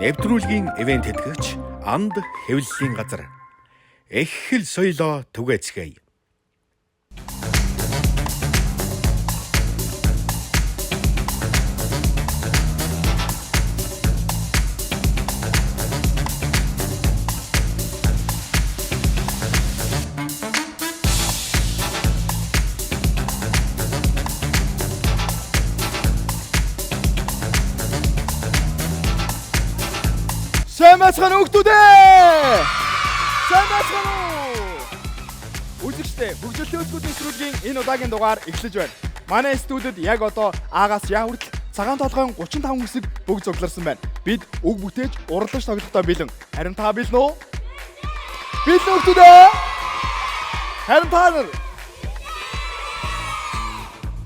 Нэвтрүүлгийн ивент тэтгэгч Анд хэвлэлийн газар. Эхэл соёлоо түгээцгээе. Сайн байцгаана уу хүүхдүүд ээ! Сайн байцгаана уу? Үзэгчдээ хөгжөлтийн өсгүүд нэвтрүүлгийн энэ удаагийн дугаар эхлэж байна. Манай студид яг одоо А-гаас Я хүртэл цагаан толгойн 35 хэсэг бүгд цугларсан байна. Бид үг бүтээж уралдаж тоглохдоо бэлэн. Харин та бэлэн үү? Бэлэн үү хүүхдүүд ээ? Харин та нар.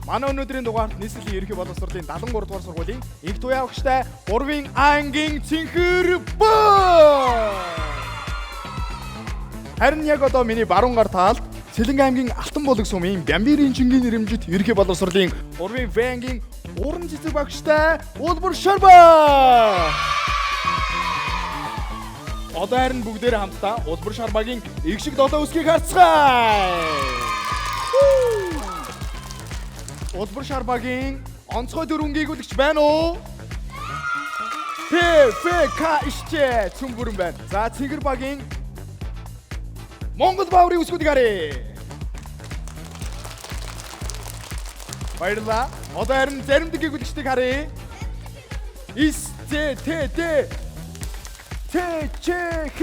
Манай өнөөдрийн дугаарт нийслэлийн ерөнхий боловсролын 73 дугаар сургуулийн инх туяа багштай 3-ын ангийн цэнхэр бөө. Харин яг одоо миний баруун гар талд Сэлэнг аймгийн Алтан булаг сумын Бямбирийн чингийн нэрэмжит ерөнхий боловсролын 3-ын В ангийн уран цэцэг багштай Улбар Шарба. Одоо харин бүгдээр хамтдаа Улбар Шарбагийн их шиг долоо үсгийг харцгаая. Улбар Шарбагийн онцгой дөрвөнгийг үлгч байна уу? П Ф К ишчээ цөм бүрэн байна. За Цэнгэр багийн Монгол бааврын үсгүүдийг харъя. Баярлалаа. Одоо харин заримдаг гүйлгчдийг харъя. С З Т Д Т Ч Х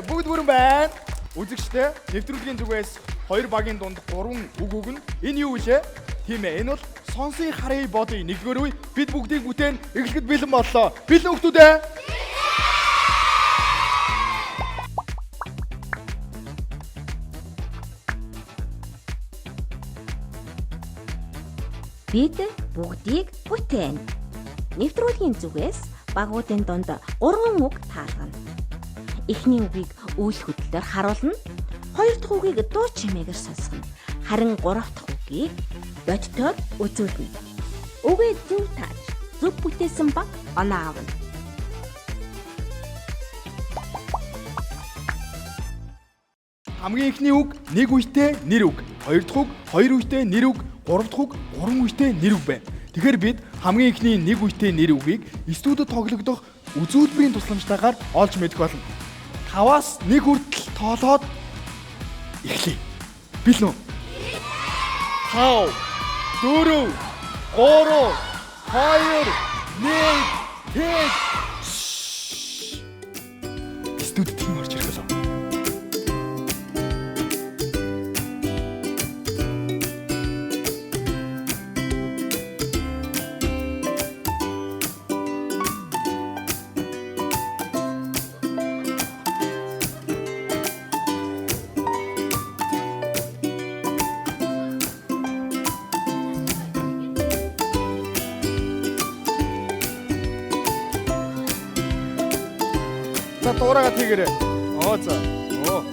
бүгд бүрэн байна. Үзэгчдээ нэвтрүүлгийн зүгээс хоёр багийн дунд гурван үг өгнө. Энэ юу вэ? Тийм ээ, энэ бол сонсын харъя бодъё. Нэгдүгээр үе бид бүгдийг бүтээн эхлэхэд бэлэн боллоо. Бэлэн хүмүүс ээ. Бид бүгдийг бүтээн. Нэвтрүүлгийн зүгээс багуудын дунд гурван үг таалгана. Эхний үгийг үйл хөдлөлөөр харуулна. Хоёр дахь үгийг дуу чимээгээр сонсгоно. Харин гурав дахь үгийг бодитоор үзүүлнэ. Үгээ зөв тааж, зөв бүтээсэн баг оноо авна. Хамгийн эхний үг нэг үетэй нэр үг. Хоёр дахь үг хоёр үетэй нэр үг. Гурав дахь үг гурван үетэй нэр үг байна. Тэгэхээр бид хамгийн эхний нэг үетэй нэр үгийг студид тоглогдох үзүүлбэрийн тусламжтайгаар олж мэдэх болно. 5-аас 1 хүртэл тоолоод эхлэе. Бэлэн үү? 5 4 3 2 1 тэг. Студид тийм орж ирэх болов. За дуурайгаа тэгэрээ. Оо за. Оо.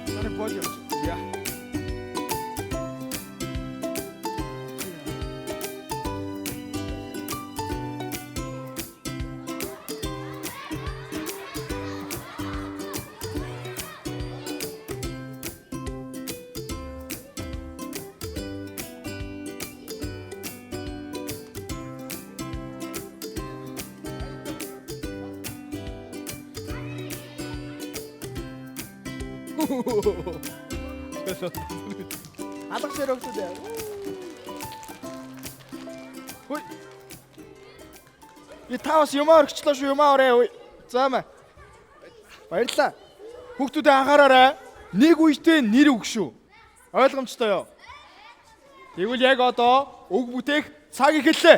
За нэг бод явчих. Яа. Алга шир өгчөө. Хүй. Би та бас юмаа өргөчлөө шүү, юмаа өрөө. За маа. Баярлалаа. Хүүхдүүдээ анхаараарай. Нэг үетэй нэр үг шүү. Ойлгомжтой юу? Тэгвэл яг одоо үг бүтээх цаг эхэллээ.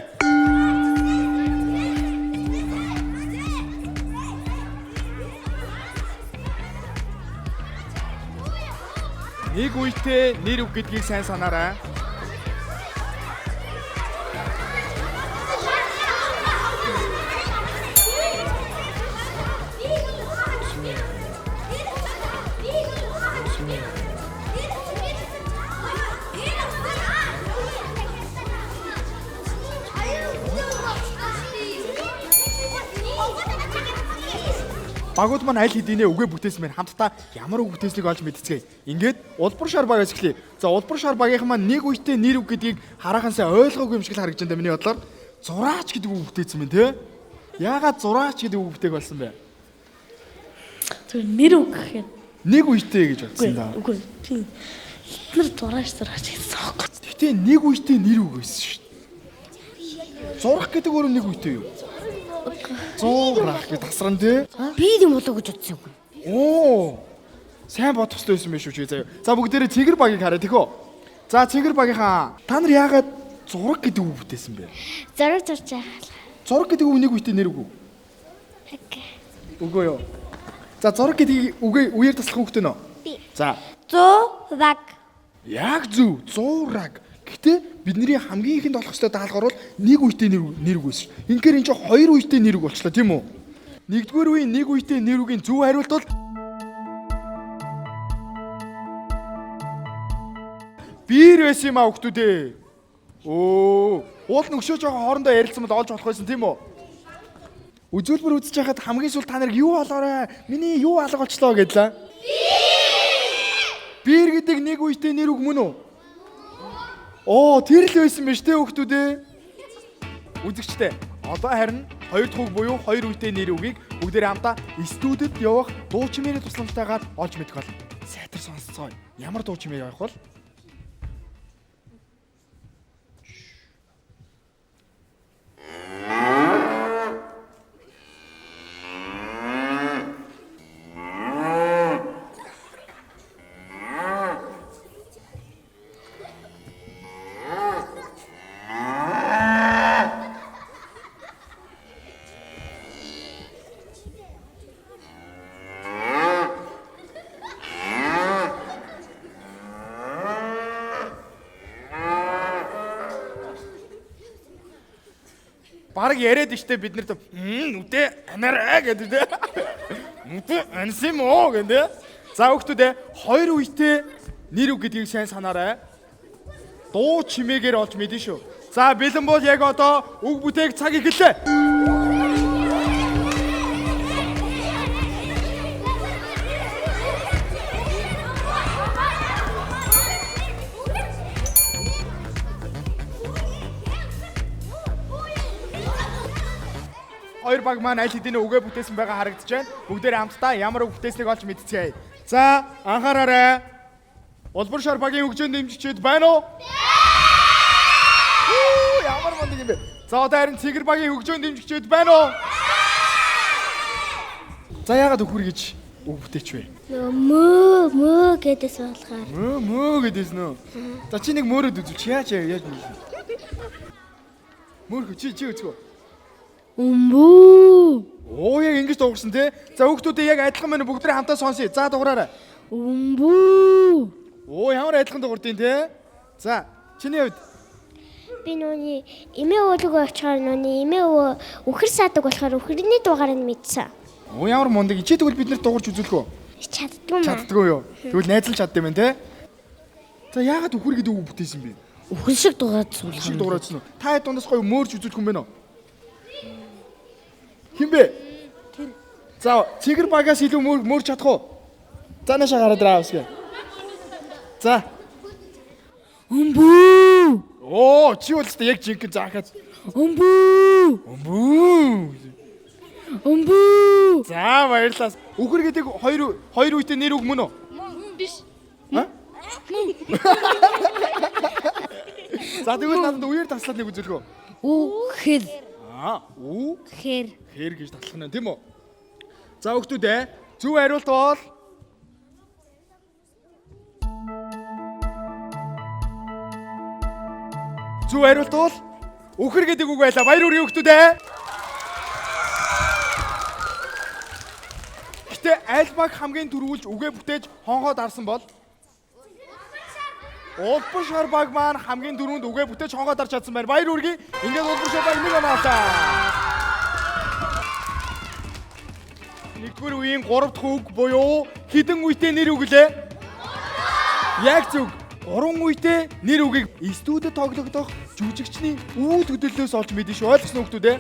Нэг үетэй нэр үг гэдгийг сайн санаарай. Багууд маань аль хэдийнэ үгээ бүтээсэн мэн хамтдаа ямар үг бүтээслийг олж мэдцгээе. Ингээд улбар шар багаас эхлэе. За улбар шар багийнхан маань нэг үетэй нэр үг гэдгийг хараахан сайн ойлгоогүй юм шиг л харагдаж байна миний бодлоор. Зураач гэдэг үг бүтээсэн мэн тэ. Яагаад зураач гэдэг үг бүтээх болсон бэ? Зүгээр нэр үг гэхэд Нэг үетэй гэж бодсон да. Үгүй тийм. Эднэр зураач зураач гэсэн аахгүй. Гэтэ нэг үетэй нэр үг байсан шүү дээ. Зурах гэдэг өөр нэг үетэй юу? Зурах гэж тасран тий. Би юм болоо гэж бодсон юм. Оо. Сайн бодох хэрэгтэй байсан байх шүү чи заяа. За бүгдээрээ цэгэр багийг харъя тэхөө. За цэгэр багийнхаа та нар яагаад зураг гэдэг үг бүтээсэн бэ? Зураг зурж байгаа. Зураг гэдэг үг нэг үетэй нэр үг үү? Үгүй юу. За зураг гэдгийг үгээ үеэр таслах хүүхдээ нөө. Би. За Зураг. яг зөв зураг. Гэтэ бидний хамгийн ихэнд олох ёстой даалгавар бол нэг үетэй нэр үг байсан. Инхээр энэ чинь хоёр үетэй нэр үг болчлоо тийм үү? Нэгдүгээр үеийн нэг үетэй нэр үгийн зөв хариулт бол биер байсан юм а хүүхдүүд ээ. Өө, уул нөгшөөж байгаа хоорондоо ярилцсан бол олж болох байсан тийм үү? Үзүүлбэр үзэж байхад хамгийн сүүл та нарыг юу болоорой? Миний юу алга болчлоо гэдлээ. Биер гэдэг нэг үетэй нэр үг мөн үү? Оо, тэр л байсан биз дээ хүүхдүүд ээ. Үзэгчтэй. Одоо харин хоёр дахь үг буюу хоёр үетэй нэр үгийг бүгдээрээ хамтдаа студид явах дуу чимээний тусламжтайгаар олж мэдэх болно. Сайтар сонсцгоё. Ямар дуу чимээ явах вэ? Бараг яриад штэ бид нарт нүдэ анаарай гэдэг те. Нүдэ ансан юм уу гэдэг. За хүүхдүүд ээ хоёр үетэй нэр үг гэдгийг сайн санаарай. Дуу чимээгээр олж мэднэ шүү. За бэлэн бол яг одоо үг бүтээх цаг эхэллээ. Хоёр баг маань аль хэдийн үгээ бүтээсэн байгаа харагдаж байна. Бүгдээрээ хамтдаа ямар үг бүтээснийг олж мэдцгээе. За анхаараарай. Улбар шар багийн хөгжөөнд дэмжигчид байна уу? Үу, ямар мундаг юм бэ? За одоо харин цэгэр багийн хөгжөөнд дэмжигчид байна уу? За яагаад өхөр гэж үг бүтээч вэ? Нөгөө мөө мөө гэдээс болохоор Мөө мөө гэдээсэн үү? За чи нэг мөрөд үзүүч яаж яаж мөрөх? Мөрөх чи чи үзгөө. Өмбүү. Оо яг ингэж дуугарсан тий. За хүүхдүүдээ яг адилхан мань бүгдээ хамтаа сонсъё. За дуураарай. Өмбүү. Оо ямар адилхан дуурдیں тий. За чиний хувьд Би нүуний эмээ өвлөгөө очихоор нүуний эмээ өвөө үхэр саадаг болохоор үхэрний дугаарыг мэдсэн. Оо ямар мундаг. Чи тэгвэл бид нарт дуурч үзүүлэх үү? Чаддгүй маа. Чаддгүй юу? Тэгвэл найз л чадд юм байна тий. За яагаад үхэр гэдэг үг бүтээсэн бэ? Үхэн шиг дугаард Шиг суулгах. дуурайдсан уу? Та хэд дундаас гоё мөөрч үзүүлэх юм бэ нөө? Хин бэ? Тэр. За цэгэр багаас илүү мөр мөрч чадах уу? За наашаа гараад ирээ аавсгээ. За. Өмбүү. Оо чи бол өстой яг жинхэнэ заахад. Өмбүү. Өмбүү. Өмбүү. За баярлалаа. Үхэр гэдэг хоёр хоёр үедээ нэр үг мөн үү? Биш. Ха? За тэгвэл надад үеэр таслаад нэг үзүүлэх үү? Үхэл. Аа, ү Хэр. хэр гэж татлах нь тийм үү? За хүүхдүүд зөв хариулт бол Зөв хариулт бол үхэр гэдэг үг байлаа. Баяр хүргэе хүүхдүүд ээ. Гэтэ аль баг хамгийн түрүүлж үгээ бүтээж хонхоо дарсан бол Улбар шар баг маань хамгийн түрүүнд үгээ бүтээж хонхоо дарч чадсан байна. Баяр хүргэе. Ингээд улбар шар баг нэг оноо авлаа. Нэгдүгээр үеийн 3 дахь үг буюу хідэн үетэй нэр үг лээ. Яг зөв. 3 үетэй нэр үгийг студид тоглогдох жүжигчний үйл хөдлөлөөс олж мэдэн шүү. Ойлгосон үү хүмүүс ээ?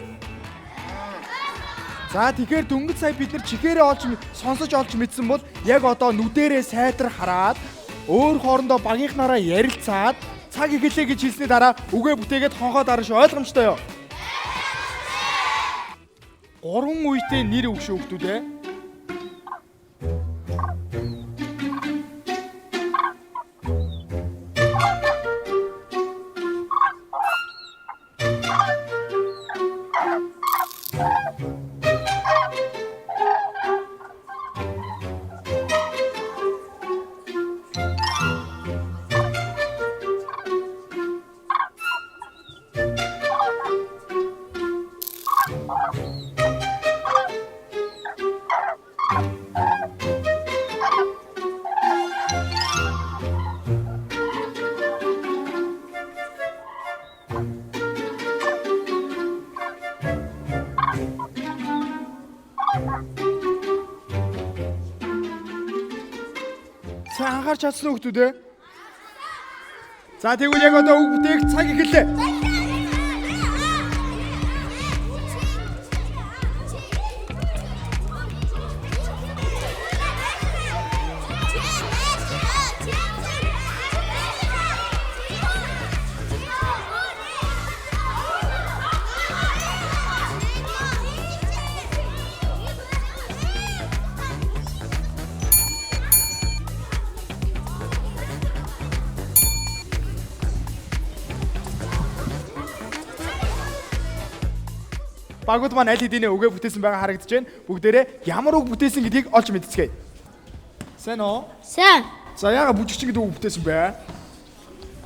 За тэгэхээр дөнгөж сая бид нар чихээрээ олж сонсож олж мэдсэн бол яг одоо нүдэрээ сайтар хараад өөр хоорондоо багийнхнаараа ярилцаад цаг эхэллээ гэж хэлсний дараа үгээ бүтээгээд хонхоо дарна шүү. Ойлгомжтой юу? Гурван үетэй нэр үг шүү хүмүүс ээ. Сайн анхаарч чадсан уу хүмүүс ээ? За тэгвэл яг одоо үг бүтээх цаг эхэллээ. Багууд маань аль хэдийнэ үгээ бүтээсэн байгаа харагдаж байна. Бүгдээрээ ямар үг бүтээсэн гэдгийг олж мэдцгээе. Сайн уу? Сайн. За яага бүжигчин гэдэг үг бүтээсэн бэ?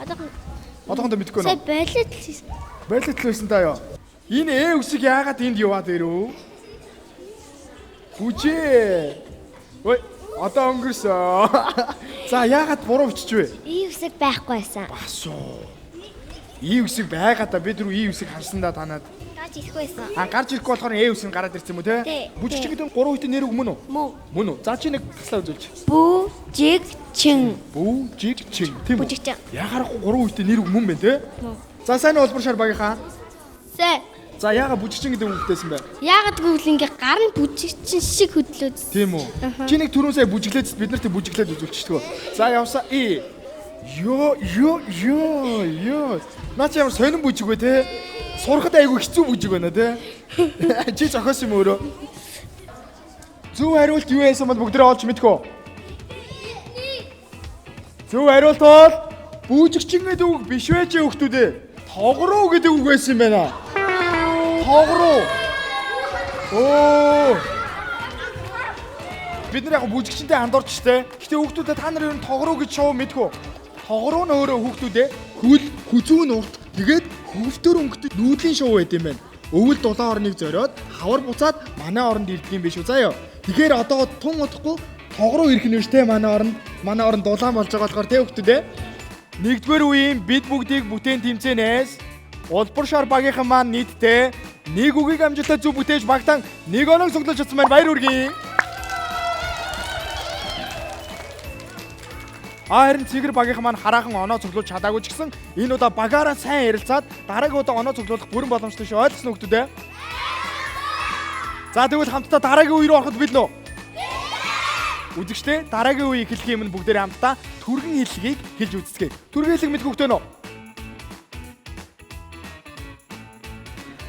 Одоохон Одоохондоо мэдэхгүй сая нөө. болоод л хийсэн. Болит л байсан та ёо. Энэ э үсэг яагаад энд яваад ирэв? Бүжээ. Ой, одоо өнгөрсөө. За яагаад буруу биччихвэ? И үсэг байхгүй байсан. Асуу. И үсэг байгаа да бид рүү и үсэг харсан да танад. Гарч ирэхгүй байсан. А гарч ирэхгүй болохоор э үсэг нь гараад ирсэн юм уу те? Тий, Бүжигчин тий. гэдэг нь гурван үетэй нэр үг мөн үү? Мөн. Мөн үү? За чи нэг таслаа үзүүлж. Бүжигчин. Бүжигчин тийм үү? Бүжигчин. Яхаарахгүй гурван үетэй нэр үг мөн бэ те? За сайн уу улбар шар багийнхаа. Сайн. За яага бүжигчин гэдэг үг бүтээсэн бэ? Яагаад гэвэл ингээ гар нь бүжигчин шиг хөдлөөд. Тийм үү? Чи нэг түрүүн сая бүжиглээд бид нарт бүжиглээд үзүүлчихдэг. За явсаа и. Йоо ёо ёо ёо. Наа чи ямар сонин бүжиг вэ те? Сурахад айгүй хэцүү бүжиг байна те. Чи зохиосон юм өөрөө. Зөв хариулт юу байсан бол бүгдээ олж мэдэх үү? Зөв хариулт бол бүжигчин гэдэг үг биш вэ чи хүүхдүүд ээ? Тогруу гэдэг үг байсан юм байна. Тогруу. Оо. Бид нар яг бүжигчэнтэй андуурч штэ. Гэтэ хүүхдүүдэд та нар ер нь тогруу гэж шоу мэдхүү. Тогруу нь өөрөө хүүхдүүдээ хөл хүзүүн урт тэгээд хөвтөр өнгөтэй нүүдлийн шоу байд юм байна. Өвөл дулаан орныг зориод хавар буцаад манай оронд ирдэг юм биш үү заяа. Тэгэхээр одоо тун удахгүй тогруу ирэх нь биш те манай оронд. Манай оронд дулаан болж байгаа болохоор те хүүхдүүд ээ. Нэгдүгээр үеийн бид бүгдийг бүтээн тэмцээнээс Улбар шар багийнхан маань нийтдээ нэг үгийг амжилттай зөв бүтээж багтан нэг оног цуглуулж чадсан байна. Баяр хүргэе. А харин цэгэр багийнхан маань хараахан оноо цуглуулж чадаагүй ч гэсэн энэ удаа багаараа сайн ярилцаад дараагийн удаа оноо цуглуулах бүрэн боломжтой шүү. Ойлгосон үү хүмүүс ээ? За тэгвэл хамтдаа дараагийн үе рүү ороход бэлэн үү? Үзэгчдээ дараагийн үе эхлэх юм нь бүгдээрээ хамтдаа түргэн хэллэгийг хэлж үздэгэ. Түргэн хэллэг мэдэх хүүхдээ нөө?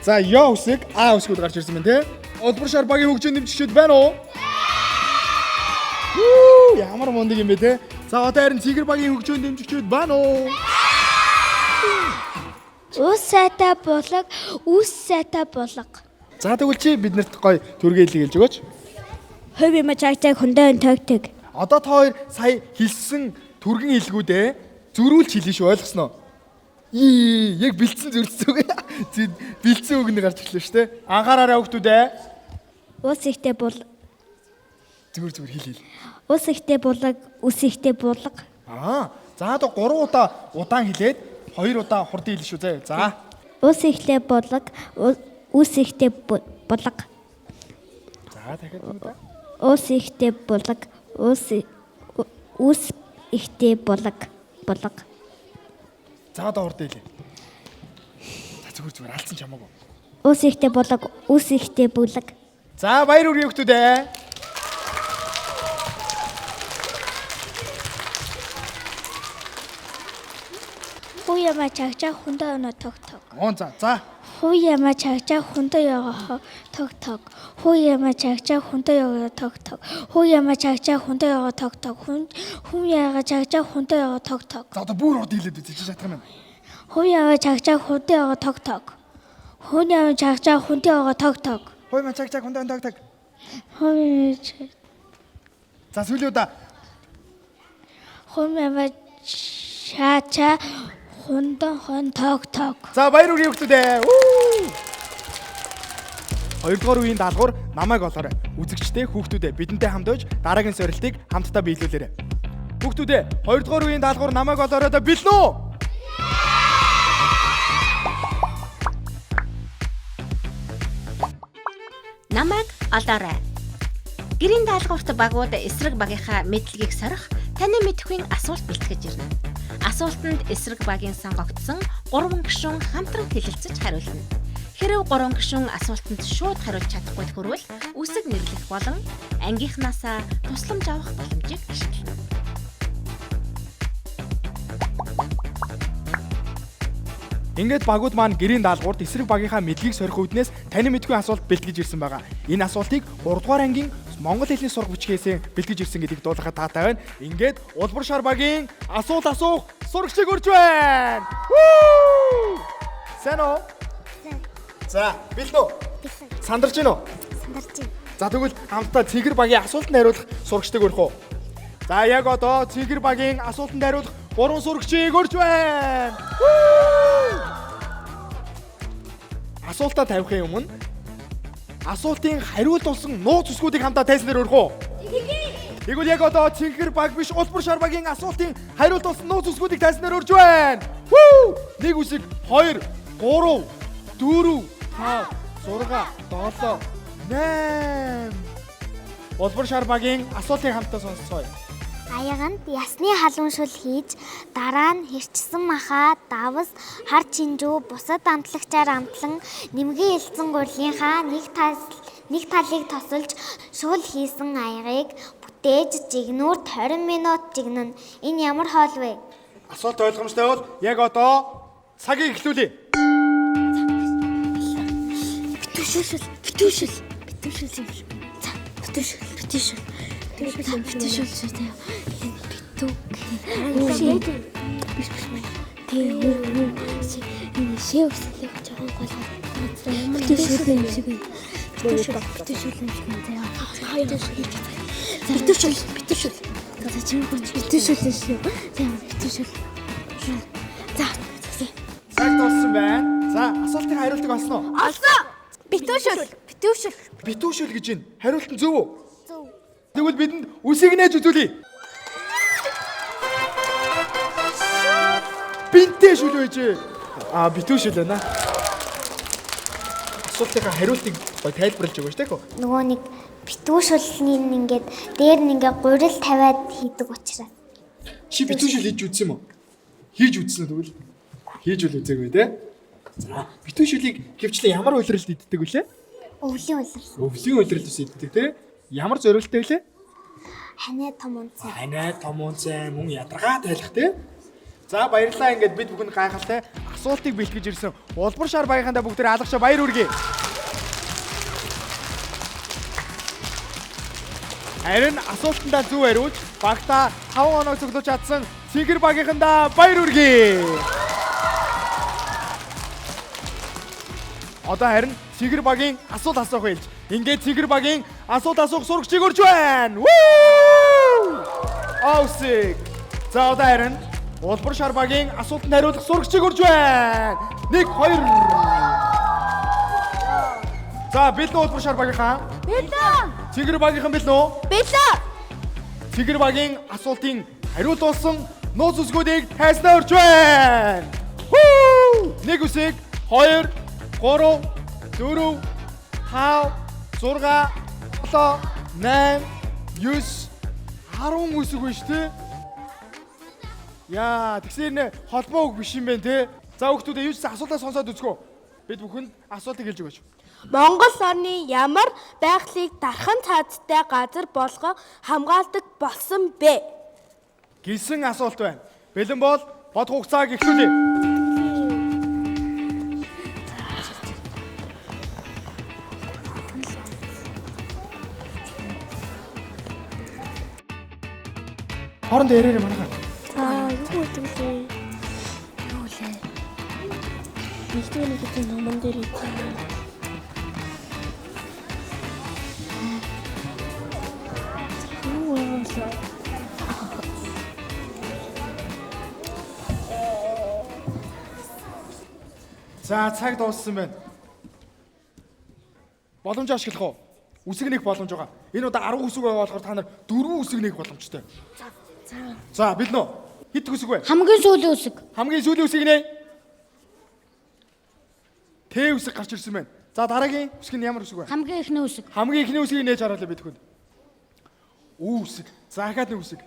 За ёо үсэг а үсгүүд гарч ирсэн байна те. Улбар шар багийн хөгжин дэмжигчид байна уу? Хүү, ямар мундаг юм бэ те. За одоо харин цэгэр багийн хөгжөөн дэмжигчид байна уу? Уус сайтай булаг, үс сайтай булаг. За, тэгвэл чи биднэрт гоё төргийлэг хэлж өгөөч. Хувь юм чаг чаг хүндээ тог тог. Одоо та хоёр сая хэлсэн түргэн хэлгүүдээ зөрүүлж хэлнэ шүү, ойлгосноо? Ии, яг бэлдсэн зүрцсэн үг. Бэлдсэн үг нь гарч ирлээ шүү дээ. Анхаараарай хүүхдүүд ээ. Уус ихтэй бул Зүгээр зүгээр хэл хэл. Уус ихтэй булаг, үс ихтэй булаг. Аа, за одоо 3 удаа удаан хэлээд 2 удаа хурдан хэлнэ шүү зэ. За. Уус ихтэй булаг, үс ихтэй булаг. За, дахиад нэг удаа. Уус ихтэй булаг, уус үс ихтэй булаг, булаг. За, одоо хурдан хэлье. За, зүгээр зүгээр алдсан ч хамаагүй. Уус ихтэй булаг, үс ихтэй булаг. За, баяр хүргэе хүүхдүүд ээ. Хүү ямаа чагчаа хүндээ өнө тог тог. Оон за. За. Хүү ямаа чагчаа хүндээ яваа тог тог. Хүү ямаа чагчаа хүндээ яваа тог тог. Хүү ямаа чагчаа хүндээ яваа тог тог. Хүн хүн яага чагчаа хүндээ яваа тог тог. За, одоо бүр урд хэлээд үзье, чи чадах юм байна. Хүү ямаа чагчаа хүндээ яваа тог тог. Хүн ямаа чагчаа хүндээ яваа тог тог. Хүй маа чаг чаг хүндээ тог тог. Хүн За, сүүлийн удаа. хүн ямаа чачаа хүндэн хон тог тог. За, баяр хүргэе хүүхдүүд ээ. Хоёрдугаар үеийн даалгавар намайг олоорой. Үзэгчдээ, хүүхдүүдээ бидэнтэй хамт байж дараагийн сорилтыг хамтдаа биелүүлээрэй. Хүүхдүүдээ, хоёрдугаар үеийн даалгавар намайг олоорой доо бэлнэ үү? Намайг олоорой. Гэрийн даалгаварт багууд эсрэг багийнхаа мэдлэгийг сорих таны мэдэхүйн асуулт бэлтгэж ирнэ. Асуултанд эсрэг багийн сонгогдсон 3 гишүүн хамтран хэлэлцэж хариулна. Хэрэв 3 гишүүн асуултанд шууд хариулж чадахгүй тохирвол үсэг нэрлэх болон ангийнхнаасаа тусламж авах боломжийг ашиглана. Ингээд багууд маань гэрийн даалгаварт эсрэг багийнхаа мэдлэгийг сорих үүднээс таны мэдэхүйн асуулт бэлтгэж ирсэн байгаа. Энэ асуултыг 3 дугаар ангийн монгол хэлний сурах бичгээс бэлтгэж ирсэн гэдгийг дуулахад таатай байна. Ингээд Улбар шар багийн асуулт асуух сурагчийг урьж байна. Сайн уу? За, бэлэн үү? Сандарч гин үү? Сандарч байна. За, тэгвэл хамтдаа Цэнгэр багийн асуултанд хариулах сурагчдыг өрөх үү? За, яг одоо Цэнгэр багийн асуултанд хариулах 3 сурагчийг өрж байна. Асуултаа тавихын өмнө асуултын хариулт болсон нууц үсгүүдийг хамтдаа тайзнаар өрөх үү? Тэгвэл яг одоо Цэнгэр баг биш, Улбар шар багийн асуултын хариулт болсон нууц үсгүүдийг тайзнаар өрж байна. Нэг үсэг, 2, 3, 4, 5, 6, 7, 8. Улбар шар багийн асуултыг хамтдаа сонсцгоё. Аяганд ясны халуун шул хийж дараа нь хэрчсэн маха, давс, хар чинжүү, бусад амтлагчаар амтлан нэмгийн элцэн гурилынхаа нэг талыг тосолж шул хийсэн аягыг бүтээж жигнүүрт 20 минут жигнэнэ. Энэ ямар хоол вэ? Асуулт ойлгомжтой бол яг одоо цагийг эхлүүлье. Битүүшил, битүүшил, битүүшил юм шиг. За, битүүшил, битүүшил. Битүүшил шүү дээ. Битүү. Биш биш. Тэгээ энэ шивслэг жоохон гол. Битүүшил юм шиг. Битүүшил, битүүшил юм шиг. За, битүүшил, битүүшил. За, чи битүүшил шүү. За, битүүшил. За, Цаг дууссан байна. За, асуултын хариултыг олсон уу? Олсон. Битүүшил, битүүшил. Битүүшил гэж байна. Хариулт нь зөв үү? Зөв. Тэгвэл бидэнд үсийг нээж үзүүлье. Бинтээ шүл байжээ. Аа, битүүшил байна. Асуултынхаа хариултыг гоё тайлбарлаж өгөөч тэхүү. Нөгөө нэг битүүшүүлний ингээд дээр нь ингээд гурил тавиад хийдэг учраас. Чи битүүшил хийж үзсэн юм уу? Хийж үзсэн үү тэгвэл? Хийж үл үзээгүй те. За, битүүшүүлийг гэвчлээ ямар улиралд иддэг вүлээ? Өвлийн улирал. Өвлийн улиралд ус иддэг те. Ямар зориулттай вүлээ? Ханаа том унцаа. Ханаа том унцаа мөн ядаргаа тайлах те. За, баярлалаа. Ингээд бид бүхэн гайхалтай асуултыг бэлтгэж ирсэн Улбар шар багийнхандаа бүгдээр алгашаа баяр хүргэе. Харин асуултандаа зөв хариулж багтаа 5 оноо цуглуулж чадсан Цэнгэр багийнхандаа баяр хүргэе. Одоо харин Цэгэр багийн асуулт асуух хэлж. Ингээд Цэгэр багийн асуулт асуух сурагчийг урьж байна. Вүү! Аусик. За одоо харин Улбар шар багийн асуултанд хариулах сурагчийг урьж байна. 1 2. За бэлэн Улбар шар багийнхаа? Бэлэн. Цэгэр багийнхан бэлэн үү? Бэлэн. Цэгэр багийн асуултын хариулт болсон нууц үсгүүдийг тайснаа урьж байна. Хүү! Нэг үсэг, 2, 3, 4, 5, 6, 7, 8, 9, 10 үсэг байна шүү дээ. Яа, тэгсээр нэ холбоо үг биш юм байна те. За хүүхдүүдээ юу ч гэсэн асуултаа сонсоод үзгөө. Бид бүхэнд асуултыг хэлж өгөөч. Монгол орны ямар байгалыг дархан цаазтай газар болгон хамгаалдаг болсон бэ? Гэсэн асуулт байна. Бэлэн бол бодох хугацааг эхлүүлье. Хоорондоо яриарай манайхаа. За юу гэдэг вэ? Юу лээ? Нэгдүгээр нэг гэдэг номон дээр идэв. Юу юм бэ? За цаг дууссан байна. Боломж ашиглах уу? Үсэг нэх боломж байгаа. Энэ удаа 10 үсэг байгаа болохоор та нар 4 үсэг нэх боломжтой. За. За бэлэн үү? Хэд үсэг вэ? Хамгийн сүүлийн үсэг. Хамгийн сүүлийн үсгийг нэ. Т үсэг гарч ирсэн байна. За дараагийн үсэг нь ямар үсэг вэ? Хамгийн эхний үсэг. Хамгийн эхний үсгийг нээж хараалаа бид хүн. Ү үсэг. За дахиад нэг үсэг.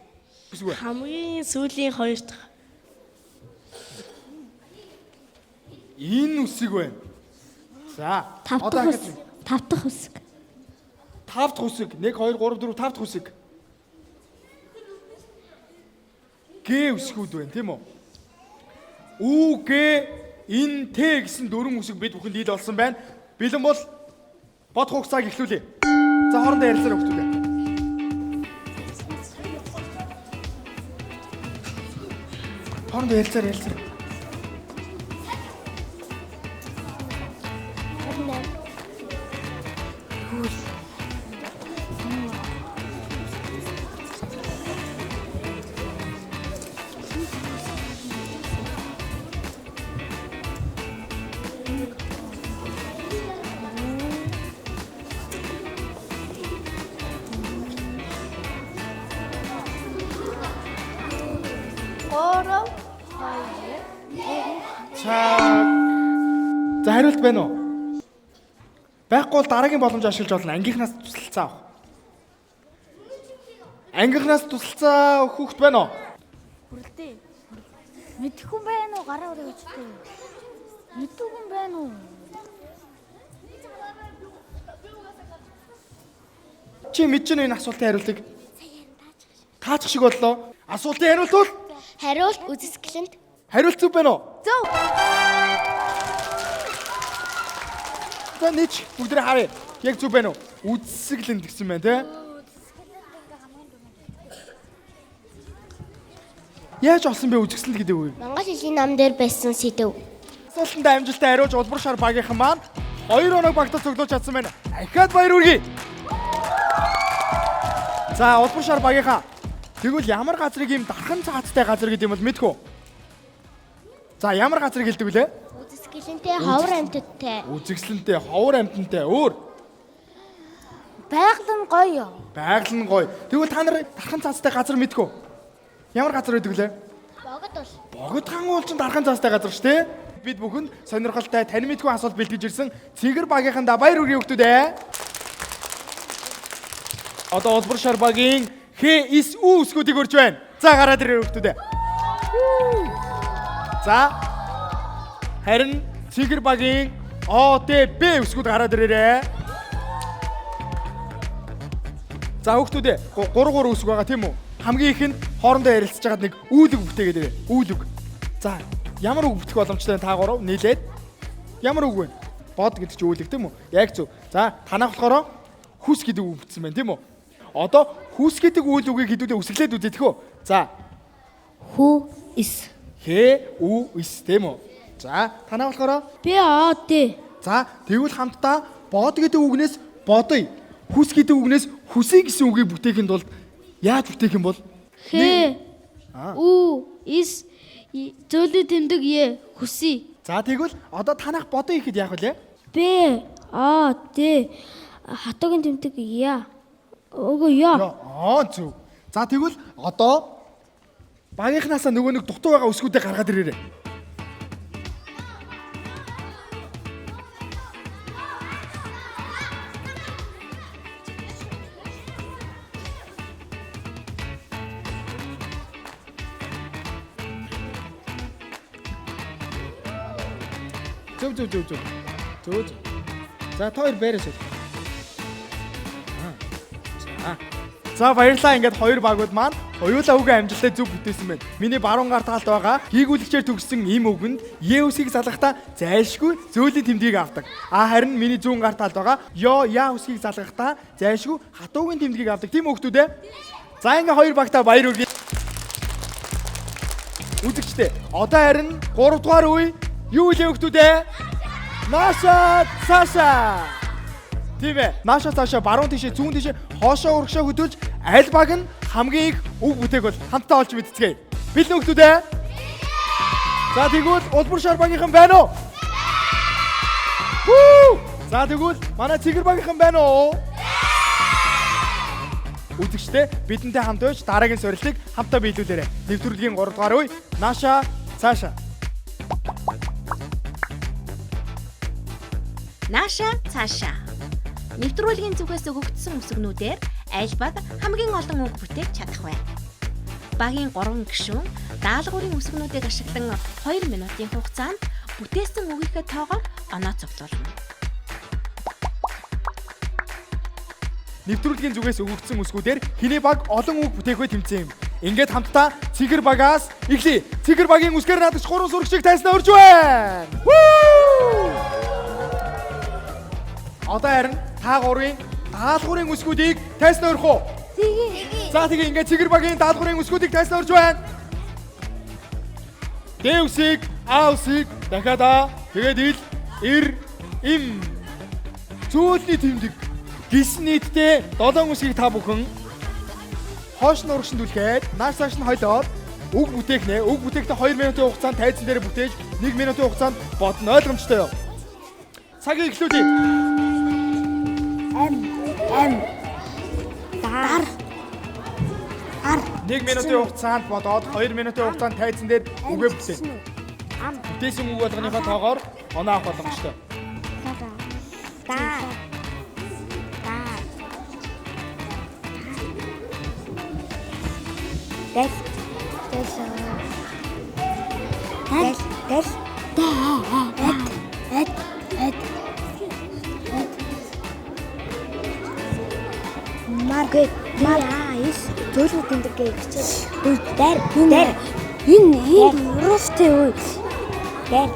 Үсэг вэ? Хамгийн сүүлийн хоёр дахь. Энэ үсэг байна. За. Тав одоо дахь дахиад үсэг. нэг. Тав дахь үсэг. Тав дахь үсэг. 1 2 3 4 5 дахь үсэг. Г үсгүүд байна, тийм үү? У Г Н Т гэсэн дөрвөн үсэг бид бүхэнд ил болсон байна. Бэлэн бол бодох хугацааг эхлүүлье. За хоорондоо ярилцаарай хүмүүстээ. Хоорондоо ярилцаарай ярилцаарай. Гурав. За. За хариулт байна уу? Байхгүй бол дараагийн боломж ашиглаж болно. Ангийнхнаас тусалцаа авах. Ангийнхнаас тусалцаа өгөх хүүхэд байна уу? Хүрэлтээ. Мэдхгүй байна уу? Гараа өрөө гэж үү? Мэддэг юм байна уу? Чи мэдэж байна энэ асуултын хариултыг? Таачих шиг боллоо. Асуултын хариулт бол Хариулт үзэсгэлэнт. хариулт зөв байна уу? Зөв. За нийч бүгдээ харъя. Яг зөв байна уу? Үзэсгэлэнт гэсэн байна те. Яаж олсон бэ үзэсгэлэнт гэдэг үгийг? Монгол хэлний нам дээр байсан сэдэв. Асуултанд амжилттай хариулж Улбар шар багийнхан маань 2 оног багтаа цуглуулж чадсан байна. Дахиад баяр хүргэе. За Улбар шар багийнхаа тэгвэл ямар газрыг ийм дархан цаацтай газар гэдэг юм бол мэдхүү. За ямар газрыг хэлдэг вүлээ? Үзэсгэлэнтэй ховор амьтадтай. Үзэсгэлэнтэй, ховор амьтантай, өөр Байгаль нь гоё. байгаль нь гоё. Тэгвэл та нар дархан цаацтай газар мэдхүү. Ямар газар байдаг вүлээ? Богод бол. Богдхан уул чинь дархан цаастай газар шүү дээ. Бид бүхэнд сонирхолтой тань мэдгүй асуулт бэлтгэж ирсэн Цэгэр багийнхандаа баяр хүргэе хүүхдүүд ээ. Одоо Улбар шар багийн Х С У үсгүүдийг өрж байна. За гараад ирээ хүүхдүүд ээ. За харин Цэгэр багийн О Д Б үсгүүд гараад ирээрээ. За хүүхдүүд ээ 3 3 үсэг байгаа тийм үү? Хамгийн ихэнд хоорондоо ярилцж байгаад нэг үйл үг бүтээгээд ирээ. Үйл үг. За ямар үг бүтэх боломжтой вэ? Та гурав нийлээд ямар үг вэ? Бод гэдэг чинь үйл үг тийм үү? Яг зөв. За танах болохоор хүс гэдэг үг бүтсэн байна тийм үү? Одоо хүс гэдэг үйл үгийг хэдүүлээ үсгэлээд үзье тэхүү. За Хүү эс. Х У С тийм үү? За танаа болохоор Б О Д. За, тэгвэл хамтдаа бод гэдэг үгнээс бодъё. Хүс гэдэг үгнээс хүсье гэсэн үгийг бүтээхийн тулд яаж бүтээх юм бол? Х У С зөөлний тэмдэг Е хүсье. За, тэгвэл одоо танах бодъё гэхэд яах вэ? Б А Д хатуугийн тэмдэг Я. Үгүй я. Аа, зөв. За, тэгвэл одоо багийнхнаасаа нөгөө нэг дутуу байгаа үсгүүдээ гаргаад ирээрэй. Зөв зөв зөв зөв. Зөв зөв. За та хоёр байраа суух. За. За баярлалаа, ингээд хоёр багууд маань хоёулаа үгээ амжилттай зөв бүтээсэн байна. Миний баруун гар талд байгаа гийгүүлэгчээр төгссөн им үгэнд Е үсгийг залгахдаа зайлшгүй зөөлөн тэмдгийг авдаг. А харин миний зүүн гар талд байгаа Ё Я үсгийг залгахдаа зайлшгүй хатуугийн тэмдгийг авдаг. Тийм үү хүмүүс ээ? За ингээд хоёр багтаа баяр хүргэе. Үзэгчдээ, одоо харин 3 дугаар үе юу илээ хүмүүс ээ? Наша цаашаа. Тийм ээ. Нааша цаашаа, баруун тишээ, зүүн тишээ, хоошоо урагшаа хөдөлж аль баг нь хамгийн их үг бүтээх бол хамтдаа олж мэдцгээе. Бэлэн хүмүүс ээ? За тэгвэл Улбар шар багийнхан байна уу? Хүү! За тэгвэл манай Цэгэр багийнхан байна уу? Үзэгчдээ, бидэнтэй хамт байж дараагийн сорилтыг хамтдаа биелүүлээрэй. Нэвтрүүлгийн 3 дугаар үе нааша цаашаа. Нааша цаашаа. Нэвтрүүлгийн зүгээс өгөгдсөн үсгнүүдээр аль баг хамгийн олон үг бүтээж чадах вэ? Багийн 3 гишүүн даалгаврын үсгнүүдийг ашиглан 2 минутын хугацаанд бүтээсэн үгийнхээ тоогоор оноо цуглуулна. Нэвтрүүлгийн зүгээс өгөгдсөн үсгүүдээр хэний баг олон үг бүтээх вэ тэмцээн юм. Ингээд хамтдаа Цэгэр багаас эхлэе. Цэгэр багийн үсгээр наадагч 3 сурагчийг тайснаа урьж байна. Вүү! Одоо харин та гурвын даалгаврын үсгүүдийг тайснаа өрөх үү? За тэгээ ингээд Цэгэр багийн даалгаврын үсгүүдийг тайснаа урьж байна. Д үсгийг, А үсгийг дахиад А, тэгээд ил, эр, им. Зөөлний тэмдэг гисэн нийтдээ 7 үсгийг та бүхэн хоош нь урагш нь түлхээд нааш цааш нь холиод үг бүтээх нэ. Үг бүтээхдээ 2 минутын хугацаанд тайзан дээр бүтээж 1 минутын хугацаанд бодно. Ойлгомжтой юу? Цагийг эхлүүлье. Ам ам дар ар 1 минутын хугацаанд бодоод 2 минутын хугацаанд тайзан дээр үгээ бүтээн. Ам Бүтээсэн үг болгоныхоо тоогоор оноо авах боломжтой. дар дар дэл дэл дэл дэл эд эд эд эд мар мар аа эс зөөлөн тэмдэг гэж бичээд үй дэр дэр энэ энэ уруустай үй дэр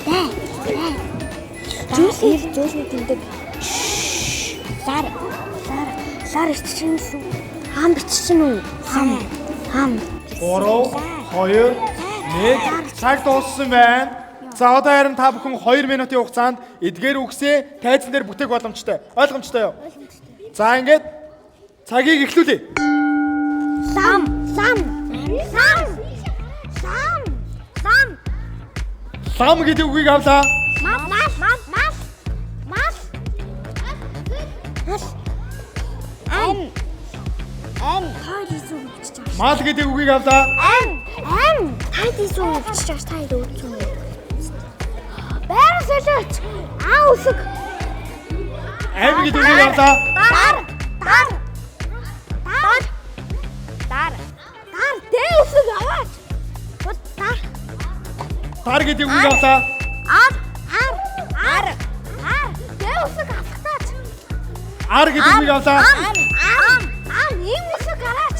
дэ дэ зөөлөн зөөлөн тэмдэг лар лар лар иччихсэн лүү хам бичсэн үү хам хам 3 2 1 цаг дууссан байна. За одоо харин та бүхэн 2 минутын хугацаанд эдгээр үгсээ тайзан дээр бүтээх боломжтой. Ойлгомжтой юу? Ойлгомжтой. За ингээд цагийг эхлүүлье. Лам лам лам лам лам Лам гэдэг үгийг авлаа. мал мал мал мал мал мал ам ам тайлс үг бичиж байгаа. Мал гэдэг үгийг авлаа. Ам ам тайлс үг бичиж байгаа та хоёр үзсэн үү? Байр солиоч. А үсэг. Ам гэдэг үгийг авлаа. Дар дар дар дар дар Д үсэг аваач. Бол дар Дар гэдэг үгийг авлаа. ар ар ар ар Д үсэг авахтаач. Ар гэдэг үгийг авлаа. Ам ам ам ийм үсэг гараач.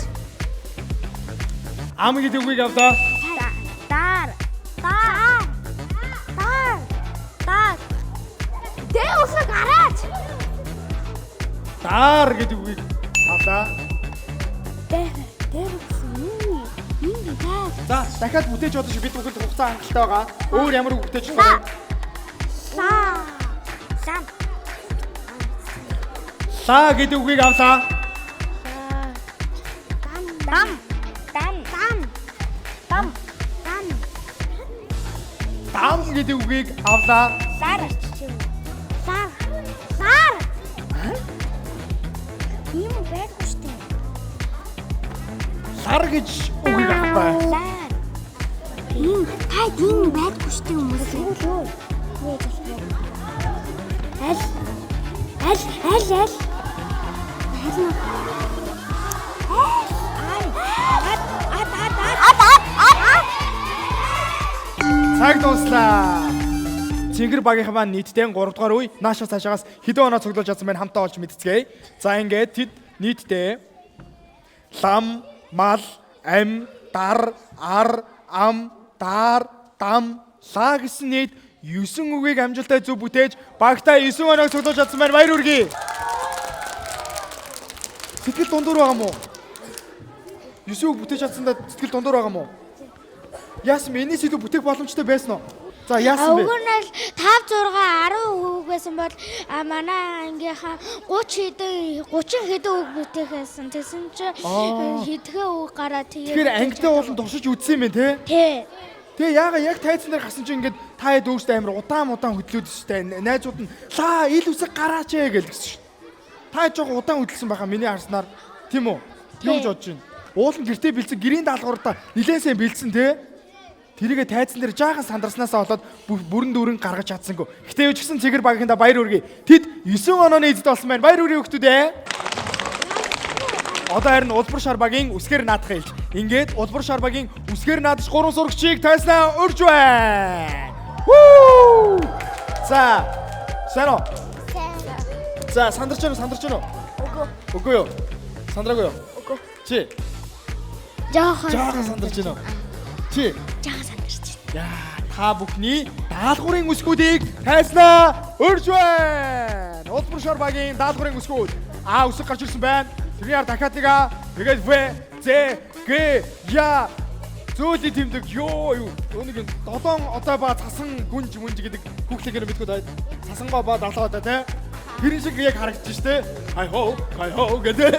Ам гэдэг үгийг авлаа. Дар дар дар дар Д үсэг гараач. Даар гэдэг үгийг авлаа. Д Д үсэг юу? Энэ даа. За дахиад бүтээж бодож бид бүхэнд хугацаа хангалттай байгаа. Өөр ямар үг бүтээж болох вэ? Лаа. Лам. Лаа гэдэг үгийг авлаа. Дам. Дам. Дам. Дам. Дам. Дам гэдэг үгийг авлаа. Лар. Лар. Лар. Ийм байдгүй шүү дээ. Лар гэж үгийг авлаа. Лар. Ийм та ийм байдгүй шүү дээ хүмүүс. Юу? Аль аль аль аль аль Цаг дууслаа. Цэнгэр багийнхан маань нийтдээ 3 дугаар үе нааша цаашаагаас хэдэн оноо цуглуулж чадсан байна хамтаа олж мэдцгээе. За ингээд тэд нийтдээ лам, мал, ам, дар, ар, ам, даар, дам, лаа гэсэн нийт 9 үгийг амжилттай зөв бүтээж багтаа 9 оноог цуглуулж чадсан байна. Баяр хүргэе. Сэтгэл дундуур байгаа мó? 9 үг бүтээж чадсандаа сэтгэл дундуур байгаа мó? Яасан бэ? Энэс илүү бүтээх боломжтой байсан уу? За яасан бэ? Уг нь л 5 6 10 үг байсан бол манай ангийнхаа 30 хэдэн 30 хэдэн үг бүтээх байсан. Тэгсэн чинь хэдхэн үг гараад тэгээд Тэгэхээр ангитай уулан туршиж үзсэн юм байна те? Тий. Тэгээ яага яг тайзан дээр гарсан чинь ингээд та хэд өөртөө амар удаан удаан хөдлөөд штэ. Найзууд нь лаа ил үсэг гараач ээ гэлсэн шүү. Та жоохон удаан хөдөлсөн байхаа миний харснаар тийм үү? Юу гэж бодож байна? Уулан гэртээ бэлдсэн гэрийн даалгавраа нилээн сайн бэлдсэн те? Тэрийгэ тайзан дээр жаахан сандарснаасаа болоод бүрэн дүүрэн гаргаж чадсангүй. Гэтэ юу ч гэсэн цэгэр багийнхандаа баяр хүргэе. Тэд 9 онооны эзэд болсон байна. Баяр хүргэе хүүхдүүд ээ. Одоо харин Улбар шар багийн үсгээр наадах хэлж. Ингээд Улбар шар багийн үсгээр наадах 3 сурагчийг тайснаа урьж байна. Вүү! За, сайн уу? За, сандарч байна уу? Сандарч байна уу? Үгүй. Үгүй юу? Сандраагүй юу? Үгүй. Чи Жохон жаахан сандарч байна уу? Чи Жохон сандарч байна. Яа, та бүхний даалгаврын үсгүүдийг тайснаа урьж байна. Улбар шар багийн даалгаврын үсгүүд А үсэг гарч ирсэн байна. Тэрний ар дахиад нэг А, тэгээд В, З, Г, Я зөөлийн тэмдэг ёо юу. Өнийг долоон одоо ба цасан гүнж мүнж гэдэг хүүхлээр мэдгүй таа. Цасангоо ба долоо одоо тий. Тэр шиг яг харагдчих штэ. Хай хоо, хай хоо гэдэг.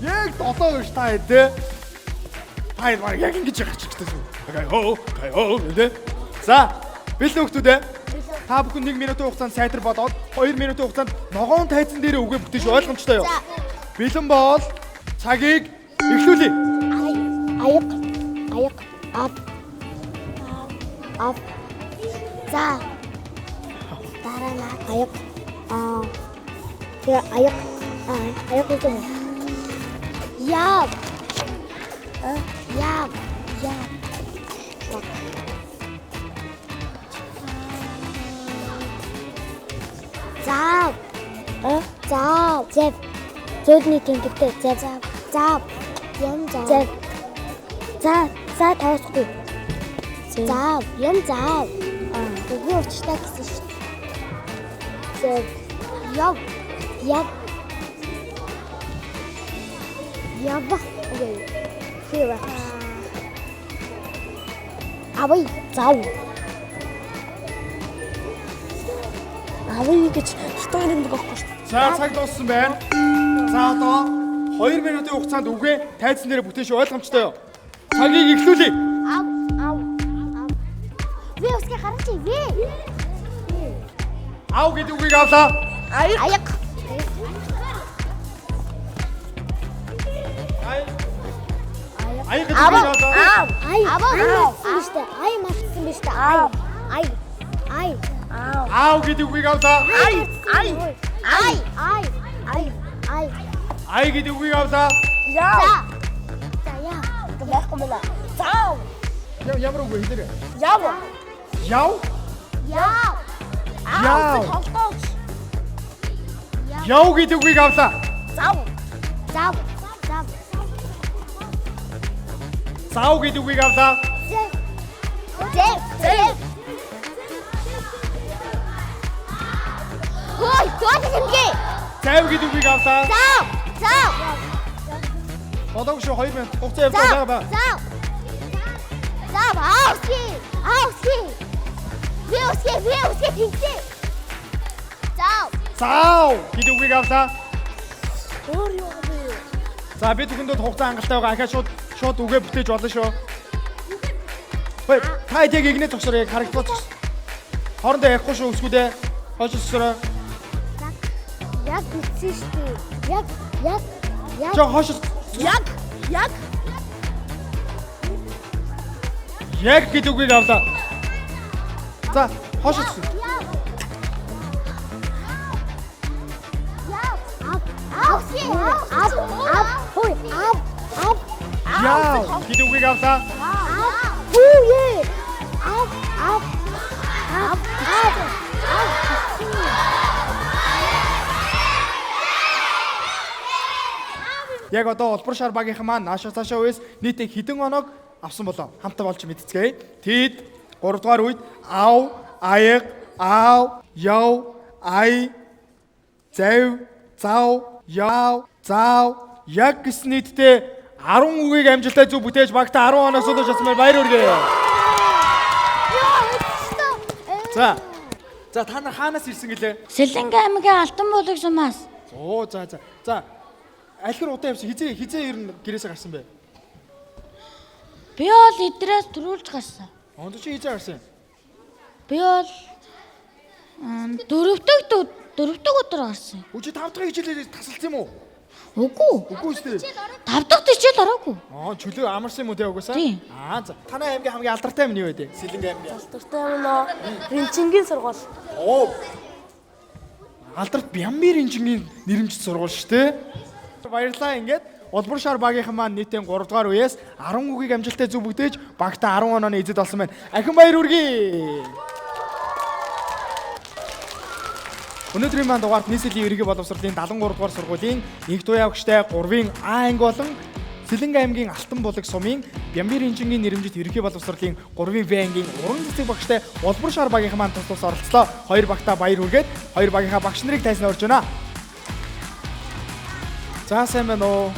Яг долоо гэж та тий. Та баг яг ингэж гарч ирдэг шүү. Хай хоо, хай хоо гэдэг. За, бэлэн хүүхдүүд ээ. Та бүхэн 1 минутын хугацаанд сайтар болоод 2 минутын хугацаанд ногоон тайзан дээр үгээ бүтээж ойлгомжтой юу? Бэлэн бол цагийг эхлүүлье. Аяг. Аяг. Ав. Ав. За. Дараа нь аяг. Аа. Тэгээ аяг. Аа, аяг гэж юм. Яв. Яв. Яв. Зав. Зав. Зав. Зөөлний тэмдэгтэй зав. Зав. Юм зав. Зав. За, за тавьсгүй. Зав, юм зав. Үгүй учиртай гэсэн шүү дээ. Зав. Яв. Яв. Явах. Үгүй. Хэвээ. Авъя, зав. Авъя гэж хатан тэмдэг байхгүй шүү дээ. За цаг дууссан байна. За одоо 2 минутын хугацаанд үгээ тайзан дээр бүтээш ойлгомжтой юу? Цагийг эхлүүлье. Ав, ав, ав. Ви усгээ гарч ий, ви. Ав гэдэг үгийг авлаа. Аяг. Аяг гэдэг үгийг авлаа. Ай. Ай мартсан биш үү? Ай мартсан биш үү? Ай. Ай. Ай. Аав гэдэг үгийг авлаа. Ай. Ай. Ай. Ай. Ай. Ай. Ай гэдэг үгийг авлаа. За. За яа. Байхгүй мөн. Зав. Ямар үг вэ хэлээрэй? Яв. Яв. Яв. Яв. Толгооч. Яв гэдэг үгийг авлаа. Зав. Зав. Зав. Зав гэдэг үгийг авлаа. Зэв. Зэв. Зэв. Хөөе, зөөлөн хэмгээ. Зав гэдэг үгийг авлаа. Зав. Зав. Болоогүй шүү 2 минут хугацаа явж байгаа ба. Зав. Зав. Аавси. Аавси. Тэнцээ. Зав. Зав гэдэг үгийг авлаа. Өөр юу юм бэ? За бид бүхэндээ хугацаа хангалттай байгаа. Ахаа шууд шууд үгээ бүтээж болно шүү. Хөөе, та хэд яг игнэ зогсороо яг харагдах зогс. Хоорондоо ярихгүй шүү өсгүүдээ. Хойш зогсороо. Яг битсэн шүү дээ. Яг яг яг Жо хойш Яг яг яг гэдэг үгийг авлаа. За, хойш зогсоо. Яв. Ав. Ав. Ав. Ав. Хөөе. Ав. Ав. Яв гэдэг үгийг авлаа. Ав. Хөөе. Ав. Ав. Ав. Ав. Ав. Яг одоо улбар шар багийнхан маань наашаа цаашаа үес нийтээ хэдэн оноог авсан болоо. Хамтаа болж мэдцгээе. Тэд 3 дугаар үед ав, аяг, аав, яв, ай, зав, зав, яв, зав, яг гэсэн нийтдээ 10 үгийг амжилттай зөв бүтээж багтаа 10 оноо суулгаж чадсан байна. Баяр хүргэе. За. За та нар хаанаас ирсэн гэлээ? Сэлэнгэ аймгийн Алтан булаг сумаас. Оо за за. За алхир удаан явсан. Хизээ хизээ ер нь гэрээсээ гарсан бэ? Би бол идрээс төрүүлж гарсан. Онд чи хизээ гарсан юм? Би бол дөрөвдөг өдөр гарсан. Үгүй чи тав дахь хичээлээ тасалсан юм уу? Үгүй. Үгүй шүү дээ. Тав дахь хичээл ороогүй. Аа чөлөө амарсан юм уу те угаасаа? Тийм. Аа за. Танай аймгийн хамгийн алдартай юм нь юу вэ? Сэлэнгэ аймгийн. Алдартай юм нөө. Ринчингийн сургууль. Оо. Алдарт Бямбир инженерийн нэрэмжит сургууль шүү дээ. Баярлалаа ингээд Улбар шар багийнхан маань нийтийн 3 дугаар үеэс 10 үгийг амжилттай зөв бүтээж багтаа 10 онооны эзэд болсон байна. Ахин баяр хүргэе. Өнөөдрийн маань дугаарт нийслэлийн ерөнхий боловсролын 73 дугаар сургуулийн 1 дуяа өгчтэй 3-ын А анги болон Сэлэнгэ аймгийн Алтан булаг сумын Бямбир инженерийн нэрэмжит ерөнхий боловсролын 3-ын В ангийн уран цэцэг багштай Улбар шар багийнхан маань тус тус оролцлоо. Хоёр багтаа баяр хүргээд хоёр багийнхаа багш нарыг тайзнаа урьж байна. За сайн байна уу?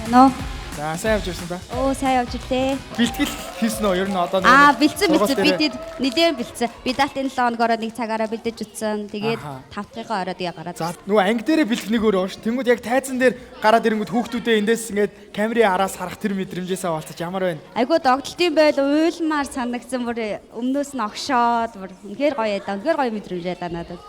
Байна уу? За сайн явж ирсэн та. Оо сайн явж ирлээ. Бэлтгэл хийсэн үү? Ер нь одоо Аа бэлдсэн бэлдсэн. сургууль Би дээрээ- тэд нэлээд бэлдсэн. Би даалт энэ 7 хоногороо нэг цагаараа бэлдэж утсан. Тэгээд Аха. тав дахьыгаа орой тэгээ гараад. За нөгөө анги дээрээ бэлтгэх нэг өөр ууш. Тэнгүүд яг тайзан дээр гараад ирэнгүүт хүүхдүүдээ эндээс ингээд камерын араас харах тэр мэдрэмжээсээ хаваалцаж ямар байна? Айгуу догдолтын байл уйлмаар санагдсан бүр өмнөөс нь огшоод бүр үнэхээр гоё яа. Үнэхээр гоё мэдрэмж яа надад.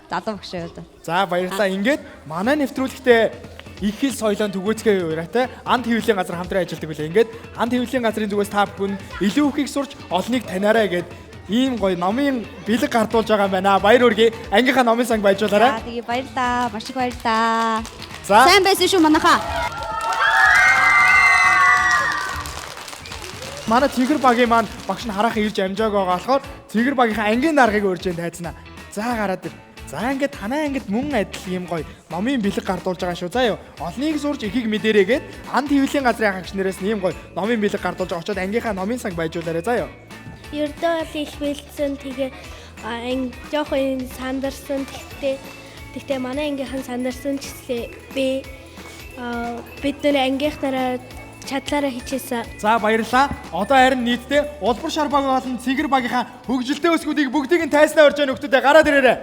Залуу багш байл. За баярлалаа. Ингээд манай нэвтрүүлэгтээ их хэл соёлоон түгээцгээ уурайтай анд хэвлэлийн газар хамтран ажилладаг үлээ. Ингээд анд хэвлэлийн газрын зүгээс та бүхэн илүү ихийг сурч олныг таниарай гэд ийм гоё номын бэлэг гардуулж байгаа юм байна. Баяр хүргэе. Ангийнхаа номын санг баяжуулаарай. За тэгээ баярлалаа. Маш их баярлалаа. За. Сайн байсан шүү манайхаа. Манай Цэгэр багийн маань багш нь хараахан ирж амжааг байгаа болохоор Цэгэр багийнхаа ангийн даргаыг урьж ин тайзнаа. За гараад ир. За ингээд танай ангид мөн адил ийм гоё номын бэлэг гардуулж байгаа шүү. За юу. Олныг сурч ихийг мэдэрээгээд анд хэвлэлийн газрын хаагч нараас ийм гоё номын бэлэг гардуулж байгаа. Очоод ангийнхаа номын санг баяжуулаарай. За юу. Ердөө бол их бэлдсэн. Тэгээ анги жоохон сандарсан. Тэгтээ тэгтээ манай ангийнхан сандарсан ч гэсэн би бид нэр ангийнхнараа чадлаараа хичээсэн. За баярлалаа. Одоо харин нийтдээ Улбар шар баг болон Цэгэр багийнхаа хөгжилтэй өсгүүдийг бүгдийг нь тайснаа урьж байгаа нөхдүүдээ гараад ирээрэй.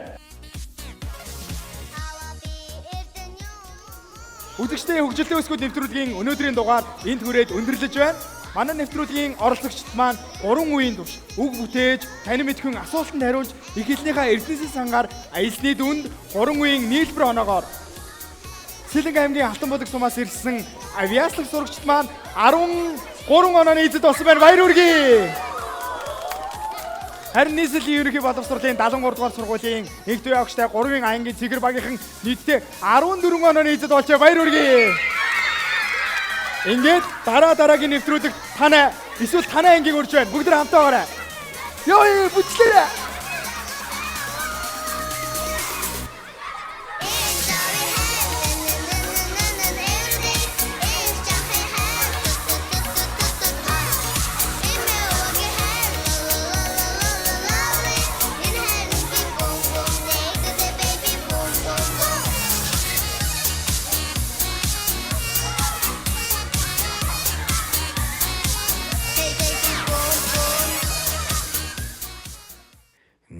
Үзэгчдээ хөгжилтэй өсгүүд нэвтрүүлгийн өнөөдрийн дугаар энд хүрээд өндөрлөж байна. Манай нэвтрүүлгийн оролцогчд маань 3 үеийн турш үг бүтээж, танин мэдхэн асуултанд хариулж, их хэлнийхээ эрдэнэсийн сангаар аялсны дүнд 3 үеийн нийлбэр оноогоор Сэлэнг аймгийн Алтан булаг сумаас ирсэн авиаслаг сурагчд маань 13 онооны эзэд болсон байна. Баяр хүргэе. Харин нийслэлийн ерөнхий боловсролын 73 дугаар сургуулийн 1 дуяа огштой 3-ын ангийн цэгэр багийнхан нийтдээ 14 онооны эзэд болжээ. Баяр хүргэе. Ингээд дараа дараагийн нэвтрүүлэгт танай эсвэл танай ангийг урьж байна. Бүгд хамтаа байгаарай. Йоо, бүтлээ.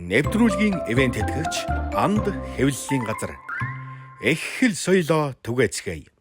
Нэвтрүүлгийн ивент тэтгэгч Анд хэвлэлийн газар. Их хэл соёлоо түгээцгээе.